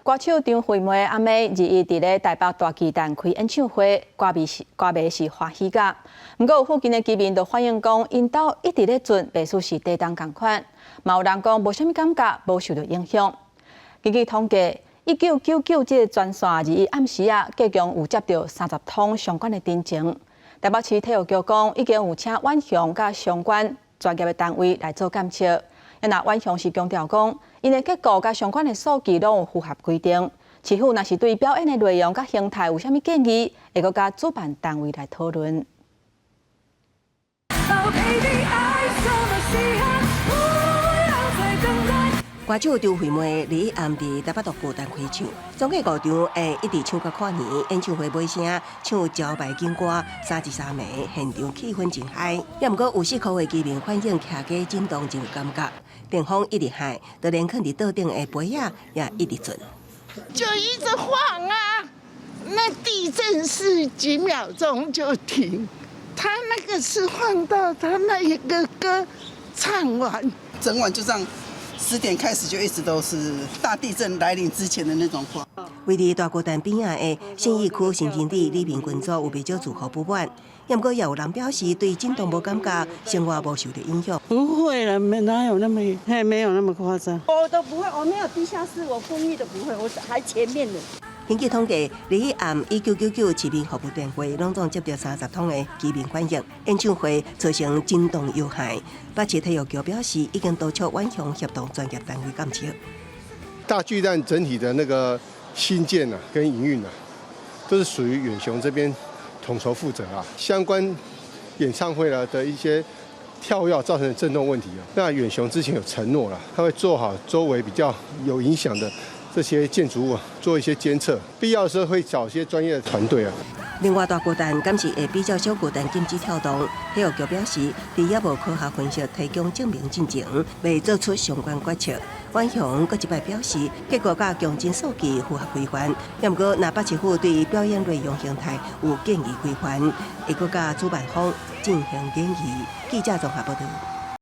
歌手張惠妹暗暝21佇咧台北大巨蛋開演唱會，歌迷是歌迷是歡喜甲。毋過有附近的居民就反映講，𪜶兜一直咧震，袂輸是地動仝款。嘛有人講無啥物感覺，無受著影響。根據統計，1999這個專線21暗時啊，計共有接著30通相關的陳情。台北市體育局講，已經有請遠雄佮相關專業的單位來做檢測。若遠雄是強調講，𪜶的結構佮相關的數據攏有符合規定。市府若是對表演的內容佮形態有啥物建議，會閣佮主辦單位來討論。 Oh baby，愛什麼稀罕，不要再等待。歌手張惠妹21暗佇台北大巨蛋開唱，總計五場會一直唱到跨年。演唱會尾聲唱招牌警歌，三日三暝，現場氣氛真 high。也毋過有四區的居民反映徛家震動真有感覺，電風一直響，就連囥佇桌頂的杯仔也一直震。就一直晃啊，那地震是幾秒鐘就停，他那個是晃到他那一個歌唱完，整晚就這樣，10點開始就一直都是大地震來臨之前的那種晃。位佇大巨蛋邊仔的信義區新天地里民群組有袂少住戶不滿，毋過也有人表示對震動無感覺，生活無受著影響。不會啦，沒哪有那麼，嘿，沒有那麼誇張。我都不會，我沒有地下室，我公寓都不會，我還前面的。根據統計，21暗1999市民服務電話攏總接著30通的居民反映，演唱會造成震動有害。北市體育局表示，已經督促遠雄協同專業單位檢測。大巨蛋整體的那個興建啊，跟營運啊，都是屬於遠雄這邊統籌負責啊。相關演唱會啦的一些跳躍造成的震動問題啊，那遠雄之前有承諾了，他會做好周圍比較有影響的這些建築物啊，做一些監測，必要的時候會找一些專業的團隊啊。另外，大巨蛋敢是會比照小巨蛋禁止跳動？體育局表示，佇猶無科學分析提供證明進前，未做出相關決策。遠雄閣一擺表示，結構佮強震數據符合規範。毋過，若北市府對表演內容形態有建議規範，會閣佮主辦方進行研議。記者綜合報導。